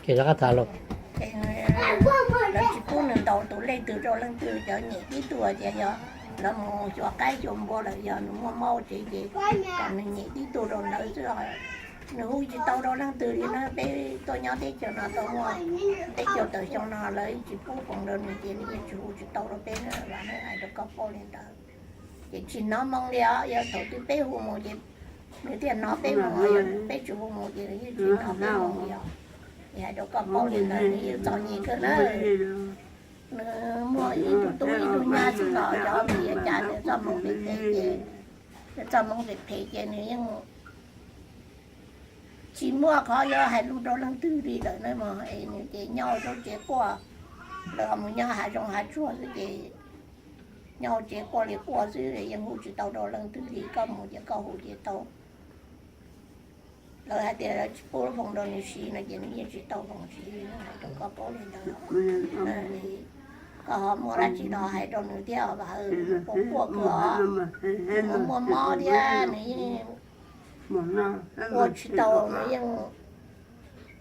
Ces rov qab tham los, lawv tsis pub nws ntaus tus leej twg rau leej twg, cov nyem tib tug tias yog lawv mus xyuas qaib xyuas npua lawm, yog nws muaj mob tsev ces kom nws nyem tib tug rau ntawd xwb. Nws hu tsis tau rau leej twg li na. Peb tuaj nyob teb chaws no tau muaj peb caug tawm xyoo no lawv tsis pub foos rau nws ces nws yeej tsis hu tsis tau rau peb na, los nws hais rau koj paub li ntawd. Ces tsis hnov moo li os, yog thaum twg peb hu mus ces nws thiaj hnov peb moo, yog peb tsis hu mus ces nws yeej tsis hnov peb moo li os. Ces hais rau koj paub li ntawd, nws yeej txom nyem kawg na. Nws muaj ib tug tub ib tug nyab xwb los cov mus yuav cas nws txoj hmoo phem phem ces, nws txoj hmoo phem phem ces nws yeej tsis muaj qhov yuav hais lus rau leej twg li lawm na mog. Es nws ces nyob hauv tsev quaj, lawv mus nyob hav zoov hav tsuag xwb ces nyob hauv tsev quaj li quaj xwb, yeej hu tsis tau rau leej twg li. Koj mus ces koj hu ces tau. Lawv hais tias lawv tsis pub foos rau nws siv no ces nws yeej tsis tau foos siv, hais rau koj paub li ntawd. Koj ho muaj dab tsi los hais rau nws thiab os, vam hawm, nws quaj quaj kawg os. Nws muaj mob thiab nws yeej ua tsis tau, nws yeej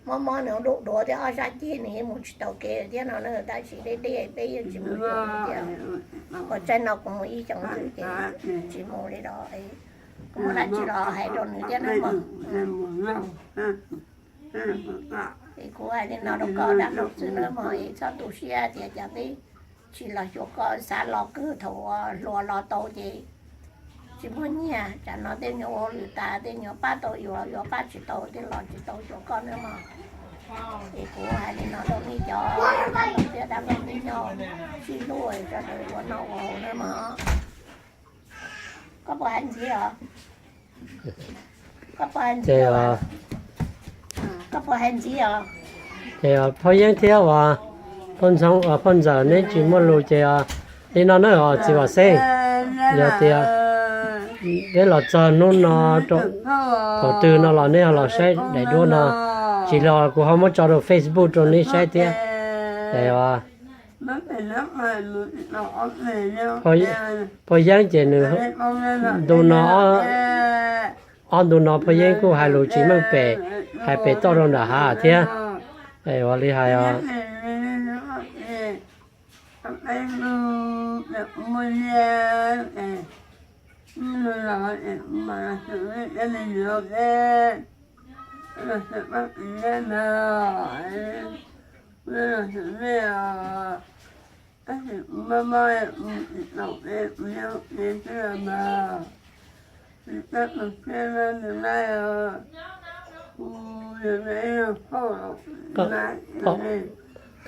mob mob, nws duav duav thiab ob sab ceg nws yeej mus tsis taus kev thiab no na. Tab sis deb deb peb yeej tsis mus xyuas nws thiab. Ua tsaib no kuv mus ib xyoos xwb ces tsis mus li los, kuv muaj dab tsi los hais rau nws thiab na mog. Es kuv hais li no rau koj dab laug xwb na mog, es txhob tu siab tias cas peb tsis los xyuas koj, xav los kawg, thaum uas hluas los tau ces tsis muaj nyiaj. Tsam no tej nyuag ua hauj lwm tas, tej nyuag pab tau yuav, yuav pab tsis tau, tej los tsis tau xyuas koj na mog. Es kuv hais li no rau nej cov dab laug thiab dab laug nej nyob sib hlub, sawv daws ua noj ua haus na mog. Koj puas hais ntxiv os? Koj puas hais ntxiv os? Koj puas hais ntxiv os? Ces Phauj Yeeb thiab uas Phauj Ntxoov, Phauj Ntxawm neb tsis muaj lus ces li no na os txiv Vam Xeeb. Yog tias peb los txog hnub no, thaum twg no los neb ho los saib daim duab no, tsis los kuv ho muab tso rau Facebook rau neb saib thiab. Phauj Yeeb ces nws ntu no, ob ntu no Phauj Yeeb kuj hais lus tsis meej pem, hais pem toj rau nram hav thiab. Ua li hais os.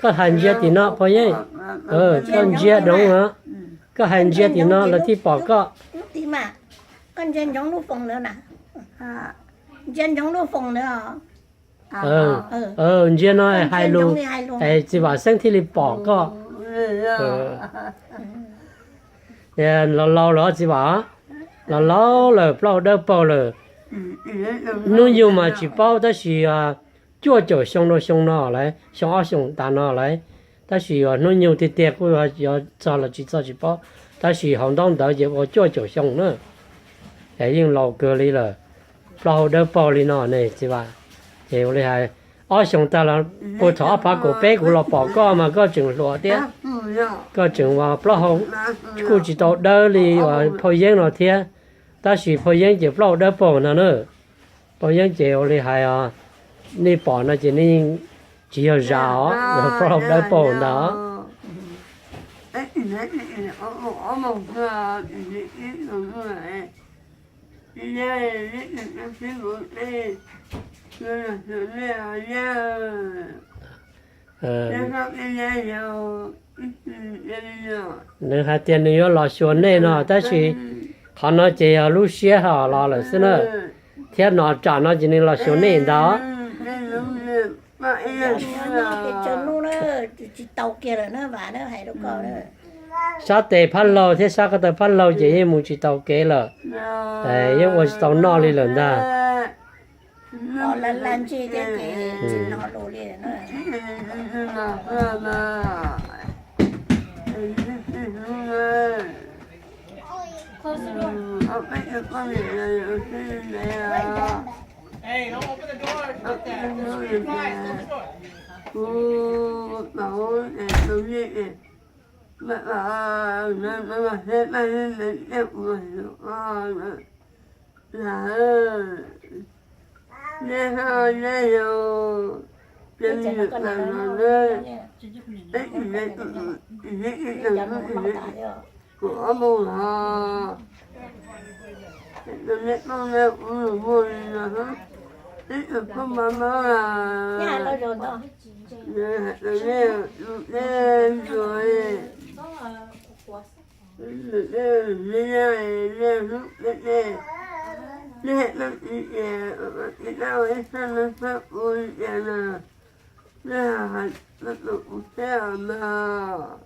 Koj hais ntsia tim no Phauj Yeeb, koj ntsia doov no, koj hais ntsia tim no lawv thiaj pom koj. Koj ntsia ntsoov lub foos ntawd na, ntsia ntsoov lub foos ntawd. Ntsia no hais lus, txiv Vam Xeeb thiaj li pom koj. Laus laus lawm txiv Vam, laus laus lawm, plaub hau dawb paug lawm. Hnub nyoog mas tsis paub tab sis cuaj caum xyoo rau xyoo no lawm, xyoo ob xyoos tas no lawm. Tab sis hnub nyoog tiag tiag kuj yuav txog los tsis txog tsis paub, tab sis hauv ntaub ntawv ces ua cuaj caum xyoo na. Es yeej laus kawg li lawm, plaub hau dawb paug li no ne txiv Vam. Ces ua li hais, ob xyoos tag los puag thaum ob phav kaum peb kuv los pom koj mas koj tseem hluas thiab, koj tseem ua plaub hau kuj tsis tau dawb li uas Phauj Yeeb no thiab. Tab sis Phauj Yeeb ces plaub hau dawb paug ntag na. Phauj Yeeb ces ua li hais os, nej pom no ces nej tsis yog zam os, plaub hau dawb paug ntag. Nws hais tias nws yuav los xyuas nej no tab sis qhov no ces yog lub siab ho los lawm xwb na, thiab no tsam no ces nws los xyuas nej ntag. Sab tes phab laug thiab sab ko taw phab laug ces yeej mus tsis tau kev lawm, yeej ua tsis tau noj li lawm ntag. Kuv pom es tus yej es, kuv ob mus hos, tus me poj me kuv lus muag li no, ib tug poj ma mob, hais rau nej, nej yuav, nej hlub, nej, nej hais rau kuv tias na, nej hais rau kuv thiab mas.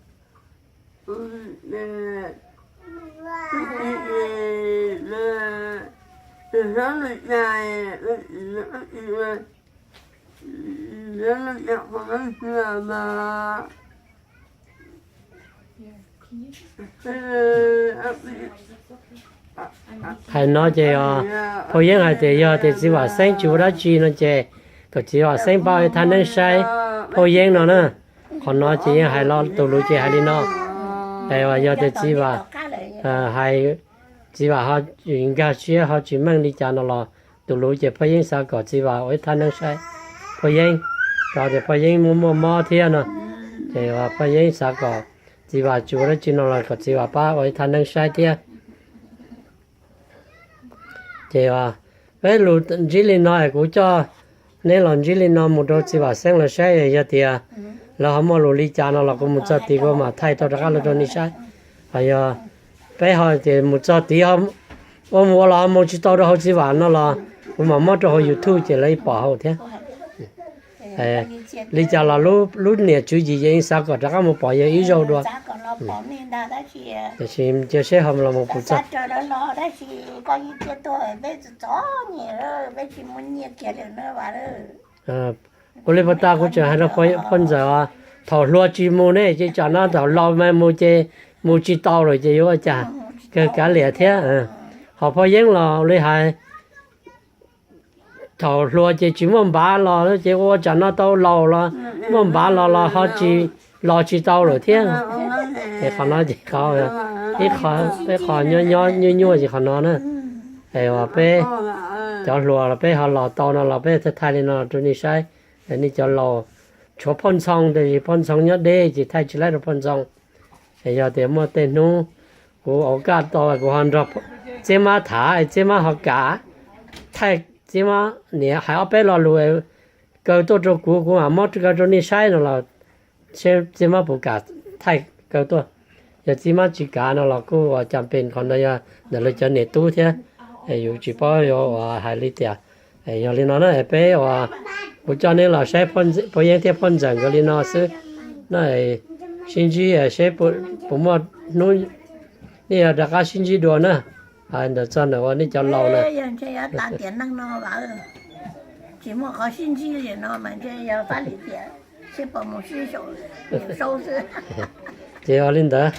Hais no ces, o, phauj Yeeb hais tias yog tias txiv Vam Xeeb tsis ua dab tsi no ces kom txiv Vam Xeeb pab ua ib thaj neeb saib phauj Yeeb no na. Qhov no ces yeej hais los tus lus ces hais li no. Es yog tias txiv Vam, hais, txiv Vam ho nkag siab ho tsis meej li cas no los tus lus ces phauj Yeeb xav kom txiv Vam ua ib thaj neeb saib phauj Yeeb, rau tias phauj Yeeb muaj muaj mob thiab no. Ces phauj Yeeb xav kom txiv Vam tsis ua dab tsi no los kom txiv Vam pab ua ib thaj neeb saib thiab. Ces peb lus ntsib li no es kuv coj neb los ntsib li no mus rau txiv Vam Xeeb los saib yog tias lawv ho muaj lus li cas no los kuv mus txog tid kuv mam thaij tau rov qab los rau nej saib. Ho yog peb ho tias mus txog tid ua mus ua los mus tsis tau rau hauv txiv Vam no los kuv mam muab rau hauv YouTube ces lawv pom hauv thiab. Li cas los lub niam tswv yim yeej xav kom rov qab mus pom yawg ib zaug dua. Tiam sis cia seb ho los mus pus txog. Ua li pas tas kuv tseem hais rau phauj ntxawm os, thaum hluas tsis mus ne ces tsam no thaum laus mas mus ces mus tsis tau lawm ces yuav ua cas, kawg kav liam thiab. Ho phauj Yeeb los li hais, thaum hluas ces tsis muaj npav los ces ua tsam no tau laus los muaj npav los los ho tsis, los tsis tau lawm thiab. Es qhov no ces qhov, ib qho, peb qho nyob nyob nyuaj nyuaj ces qhov no na. Es peb cov hluas los peb ho los tau no los peb thaij thaij li no rau nej saib. Nej cov laus, tshuav phauj Ntxhoo, tab sis phauj Ntxhoo nyob deb ces thaij tsis laib rau phauj Ntxhoo. Es yog tias muaj tej hnub kuv au kaj tau kuv ho nrog Txiab Mab tham, Txiab Mab ho kam thaij, Txiab Mab niam hais ob peb lo lus kaw tuaj rau kuv, kuv mam muab kaw rau nej saib no los seb Txiab Mab puas kam thaij kaw tuaj. Yog Txiab Mab tsis kam no los kuj ua cas pes, qhov no yog ntawm lawv cov niam tub thiab, yus tsis paub yuav ua hais li tias. Yog li no na peb ua, kuv coj neb los saib phauj Yeeb thiab phauj Ntxawm nkawd li no xwb na. Sib ntsib seb puas muaj hnub nej yuav rov qab sib ntsib dua na. Hais ntawm txog ntawm ua nej cov laus na. Ces ua li ntawd.